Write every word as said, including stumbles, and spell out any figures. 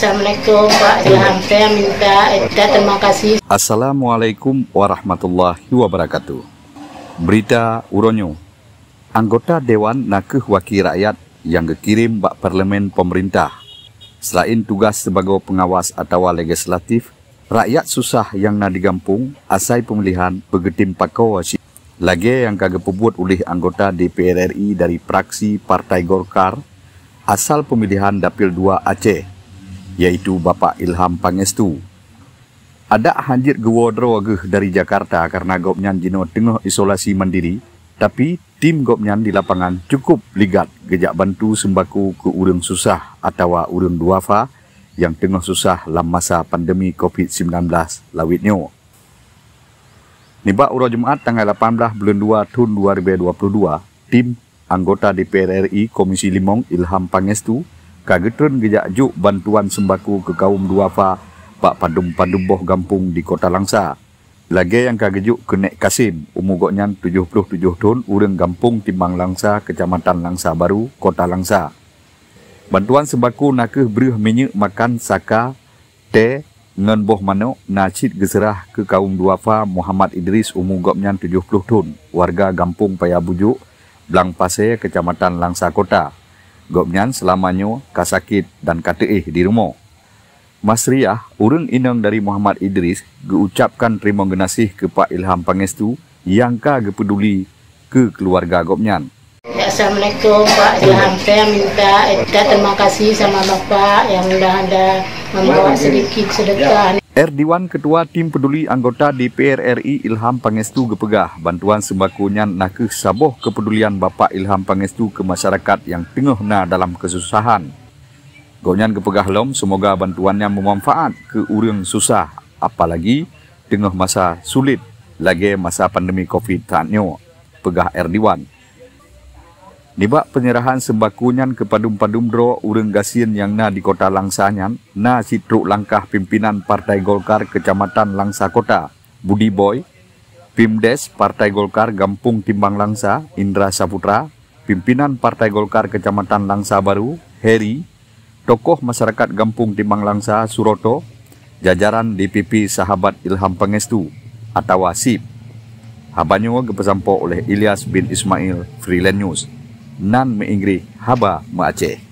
Assalamualaikum, Pak Ilham. Saya minta, eh, saya terima kasih. Assalamualaikum warahmatullahi wabarakatuh. Berita uroe nyoe. Anggota dewan nakeuh waki rakyat nyang geukirém bak parlemen pemerintah. Selain tugas sibagoe pengawas atawa legislatif, rakyat susah nyang na di gampông asai peumilihan beugeutem pakoe si-, lagée nyang ka geupeubuet uléh anggota D P R R I dari fraksi Partai Golkar asal peumilihan Dapil dua Aceh, yaitu Bapak Ilham Pangestu. Adak hanjeuet geuwoe droe geuh dari Jakarta kareuna gobnyan jinoe teungoh isolasi mandiri, tapi tim gobnyan di lapangan cukup ligat geujak bantu seumbako keu ureuëng susah atawa ureuëng duafa nyang teungoh susah lam masa pandemi covid sembilan belas lawét nyoe. Nibak uroe Jumat tanggai lapan belas buleuen dua thon dua ribu dua puluh dua, tim anggota D P R R I Komisi Limong Ilham Pangestu ka geutreun geujak jok bantuan seumbako keu kaum duafa bak padum-padum boh gampông di Kota Langsa. Lagée nyang ka geujok keu Nék Kasim, umu gobnyan tujoh ploh tujoh thon, ureuëng gampông Timbang Langsa, Keucamatan Langsa Baru, Kota Langsa. Bantuan seumbako nakeuh breueh minyeuk makan saka, tée ngon boh manok na cit geuseurah keu kaum duafa Muhammad Idris, umu gobnyan tujoh ploh thon, warga Gampông Paya Bujok, Blang Pasé, Keucamatan Langsa Kota. Gobnyan seulama nyoe ka sakét dan ka teuéh di rumoh. Masriah, ureuëng inong dari Muhammad Idris, geuucapkan teurimong geunaséh keu Pak Ilham Pangestu nyang ka geupeuduli keu keuluwarga gobnyan. Assalamualaikum, Pak Ilham. Saya minta, eh, saya terima kasih sama Bapak yang dah ada membawa sedikit sedekah. Erdiwan, Ketua Tim Peduli Anggota D P R R I Ilham Pangestu geupeugah, bantuan seumbako nyan nakeuh saboh keupedulian Bapak Ilham Pangestu keu masyarakat nyang teungoh na dalam keususahan. Gobnyan geupeugah lom, seumoga bantuan nyan meumanfaat keu ureuëng susah, apalagi teungoh masa sulet lagée masa pandemi covid saat nyoe, peugah Erdiwan. Nibak penyerahan seumbako nyan keu padum-padum droe ureuëng gasien nyang na di Kota Langsa nyan, na sitrok langkah pimpinan Partai Golkar Keucamatan Langsa Kota, Budi Boy, Pimdes Partai Golkar Gampông Timbang Langsa, Indra Saputra, pimpinan Partai Golkar Keucamatan Langsa Baru, Heri, tokoh masyarakat Gampông Timbang Langsa, Suroto, jajaran D P P Sahabat Ilham Pangestu, atawa sib. Haba nyoe geupeusampoe oleh Ilyas bin Ismail, Freelance News, nan meuinggréh haba meuaceh.